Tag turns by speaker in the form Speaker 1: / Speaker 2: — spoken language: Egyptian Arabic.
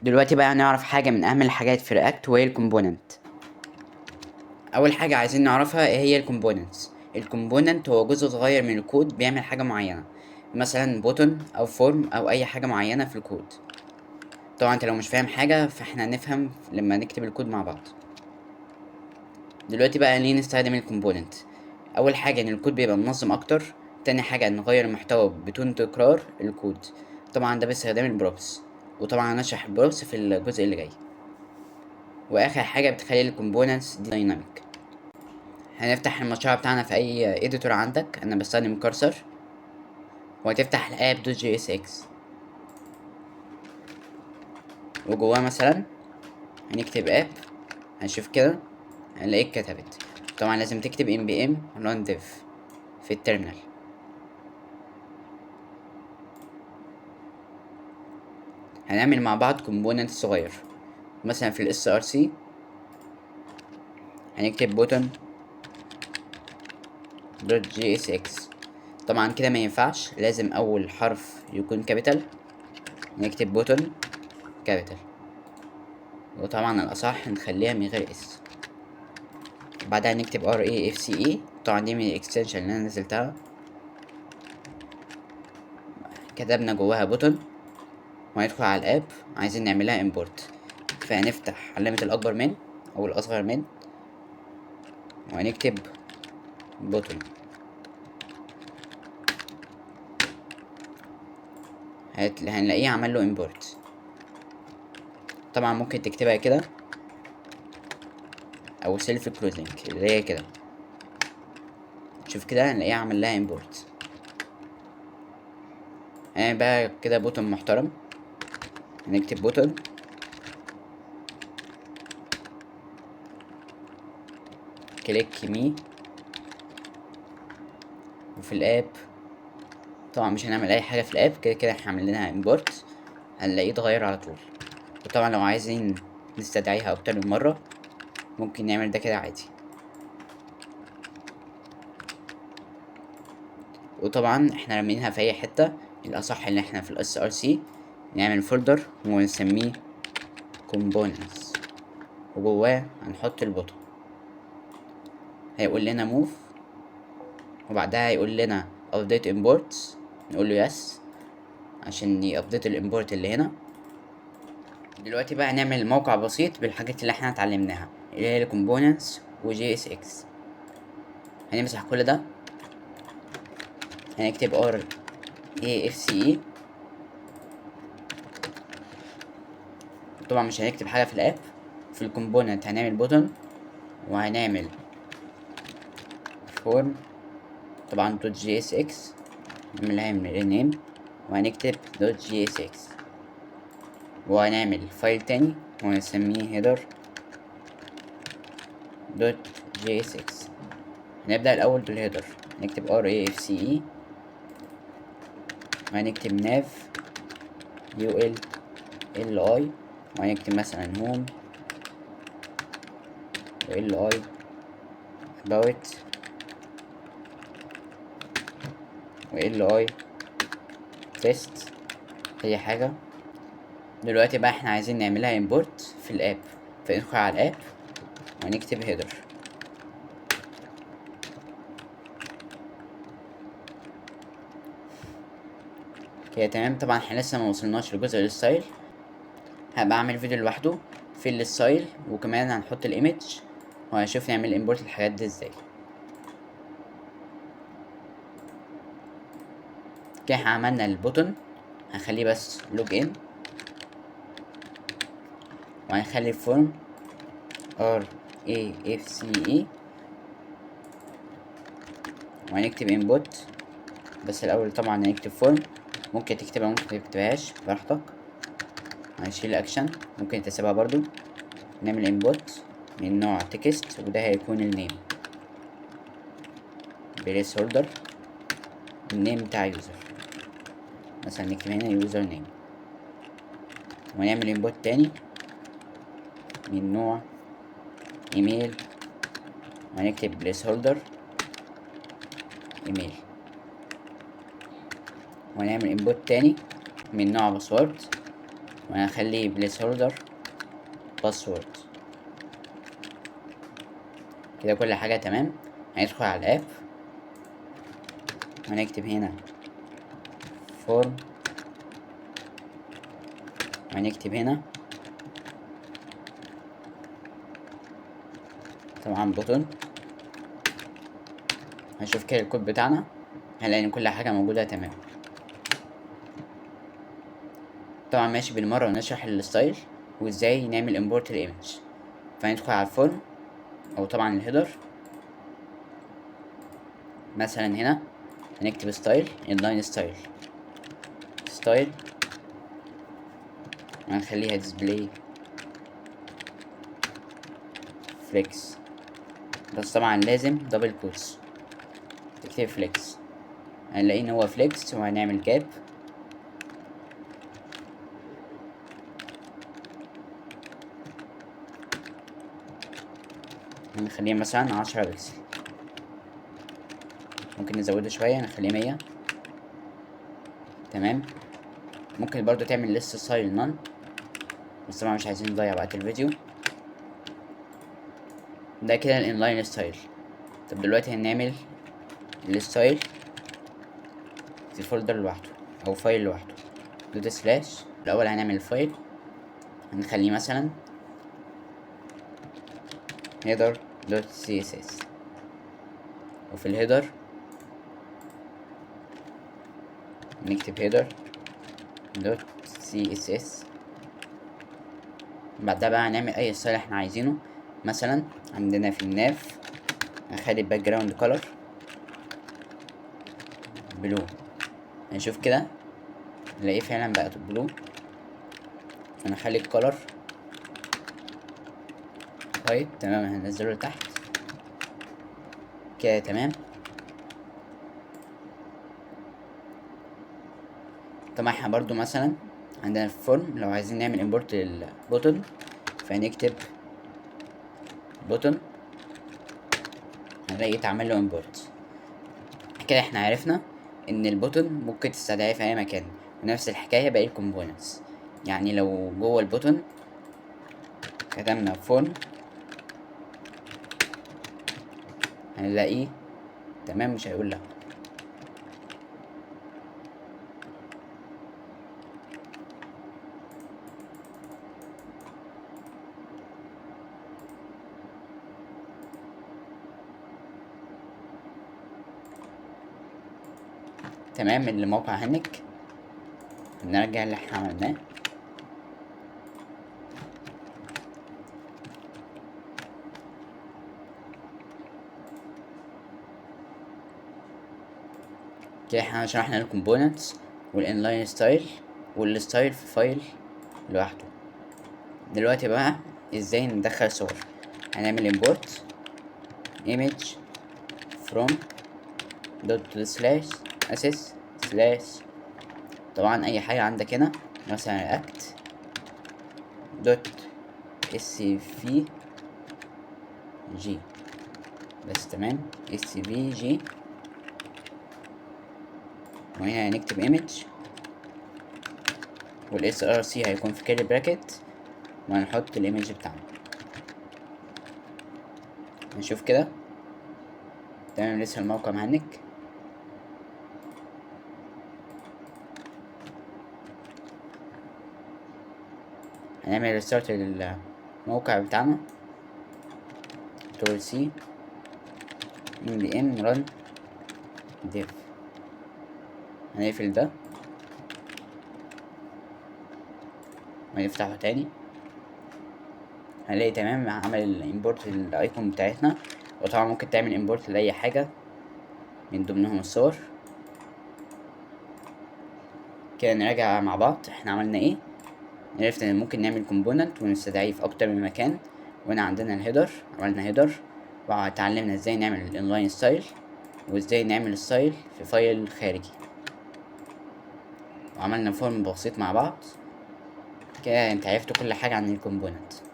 Speaker 1: دلوقتي بقى هنعرف حاجة من أهم الحاجات في React، وهي ال component. أول حاجة عايزين نعرفها إيه هي ال components. ال component هو جزء صغير من الكود بيعمل حاجة معينة، مثلا button أو form أو أي حاجة معينة في الكود. طبعا انت لو مش فاهم حاجة فاحنا هنفهم لما نكتب الكود مع بعض. دلوقتي بقى ليه نستخدم ال component؟ أول حاجة إن الكود بيبقى منظم أكتر، تاني حاجة إن نغير المحتوى بدون تكرار الكود، طبعا ده باستخدام ال props، وطبعا هنشرح ال props في الجزء اللي جاي. واخر حاجه بتخلي ال components دي dynamic. هنفتح المشروع بتاعنا في اي editor عندك، انا بستخدم Cursor، وهتفتح ال app dot jsx، وجواه مثلا هنكتب app، هنشوف كده هنلاقيه اتكتبت. طبعا لازم تكتب npm run dev في ال terminal. هنعمل مع بعض component صغير، مثلا في ال src هنكتب button dot jsx. طبعا كده ما ينفعش، لازم اول حرف يكون capital، نكتب button capital، وطبعا الاصح نخليها من غير s. بعدها نكتب rafce، طبعا دي من ال extension اللي انا نزلتها، كتبنا جواها button، وهندخل على ال app عايزين نعملها import، فهنفتح علامة الأكبر من أو الأصغر من، وهنكتب button. هنلاقيه عمل له import. طبعا ممكن تكتبها كده أو self closing اللي هي كده، شوف كده هنلاقيه عمل لها import. هنعمل بقى كده button محترم، هنكتب button click me، وفي ال app طبعا مش هنعمل اي حاجه في ال app، كده كده احنا عاملين لها import، هنلاقيه اتغير على طول. وطبعا لو عايزين نستدعيها اكتر من مره ممكن نعمل ده كده عادي. وطبعا احنا رامينها في اي حته، الاصح ان احنا في ال src نعمل folder ونسميه components، وجواه هنحط ال button. هيقول لنا move، وبعدها هيقول لنا update imports، نقول له yes عشان ي update ال import اللي هنا. دلوقتي بقى هنعمل موقع بسيط بالحاجات اللي احنا اتعلمناها اللي هي ال components و JSX. هنمسح كل ده، هنكتب RAFCE، طبعا مش هنكتب حاجة في ال app. في ال component هنعمل button، وهنعمل form طبعا dot jsx، نعملها rename، وهنكتب dot jsx، وهنعمل file تاني وهنسميه header dot jsx. هنبدأ الأول بال header، نكتب RAFCE، وهنكتب nav ul li، وهنكتب مثلا home li about و li test اي حاجة. دلوقتي بقى احنا عايزين نعملها import في ال app، فندخل على ال app ونكتب header. كده تمام. طبعا احنا لسه ما وصلناش لجزء ال style، هبقى اعمل فيديو لوحده في ال style، وكمان هنحط ال image وهنشوف نعمل import الحاجات دي ازاي. كده احنا عملنا ال button، هنخليه بس login، وهنخلي ال form RAFCE، وهنكتب input. بس الاول طبعا هنكتب form، ممكن تكتبها ممكن متكتبهاش براحتك. هنشيل الاكشن ممكن تسيبها برضو. نعمل input من نوع text، وده هيكون ال name placeholder، ال name بتاع user، مثلا نكتب هنا user name، ونعمل input تاني من نوع ايميل، وهنكتب placeholder email، ونعمل input تاني من نوع password، وهنخليه placeholder password. كده كل حاجة تمام. هندخل على ال app وهنكتب هنا form، وهنكتب هنا طبعا button. هنشوف كده الكود بتاعنا، هنلاقي ان كل حاجة موجودة تمام. طبعا ماشي بالمرة ونشرح ال style وازاي نعمل import ال image. فندخل على ال form او طبعا ال header، مثلا هنا هنكتب style inline style style، هنخليها display flex، بس طبعا لازم double quotes تكتب flex. هنلاقي ان هو flex، وهنعمل gap نخليه مثلا 10 بكسل، ممكن نزوده شوية نخليه 100. تمام. ممكن برضو تعمل list style none، بس طبعا مش عايزين نضيع وقت الفيديو ده. كده ال inline style. طب دلوقتي هنعمل ال style في folder لوحده او file لوحده، dot slash. الاول هنعمل ال file، هنخليه مثلا header dot css، وفي ال header نكتب header dot css. بعدها بقى هنعمل اي style احنا عايزينه. مثلا عندنا في ال nav هنخلي background color blue، هنشوف كده نلاقيه فعلا بقت blue. هنخلي ال color white، تمام. هننزله لتحت كده، تمام. طبعا احنا برضو مثلا عندنا في form لو عايزين نعمل import لل button فهنكتب button، هنلاقي اتعمل له import. كده احنا عرفنا ان ال button ممكن تستدعيه في اي مكان، ونفس الحكاية باقي ال components. يعني لو جوه ال button كتبنا form هنلاقيه تمام، مش هيقول لا. تمام، الموقع هنك. نرجع اللي احنا عملناه. كده احنا شرحنا ال components وال inline style وال style في file لوحده. دلوقتي بقى ازاي ندخل صور. هنعمل import image from dot slash assets slash، طبعا اي حاجة عندك هنا مثلا react dot svg بس، تمام svg، وهنا هنكتب image وال src هيكون في curly bracket، وهنحط ال image بتاعنا. نشوف كده، تمام. لسه الموقع مهنج. هنعمل restart للموقع بتاعنا، control C npm run dev. هنقفل ده ونفتحه تاني، هنلاقي تمام عمل ال import لل icon بتاعتنا. وطبعا ممكن تعمل import لاي حاجه من ضمنهم الصور. كده نراجع مع بعض احنا عملنا ايه. عرفنا ان ممكن نعمل component ونستدعيه في اكتر من مكان، وهنا عندنا ال header، عملنا header، وتعلمنا ازاي نعمل ال inline style وازاي نعمل style في file خارجي، وعملنا form بسيط مع بعض. كده انت عرفت كل حاجة عن ال component.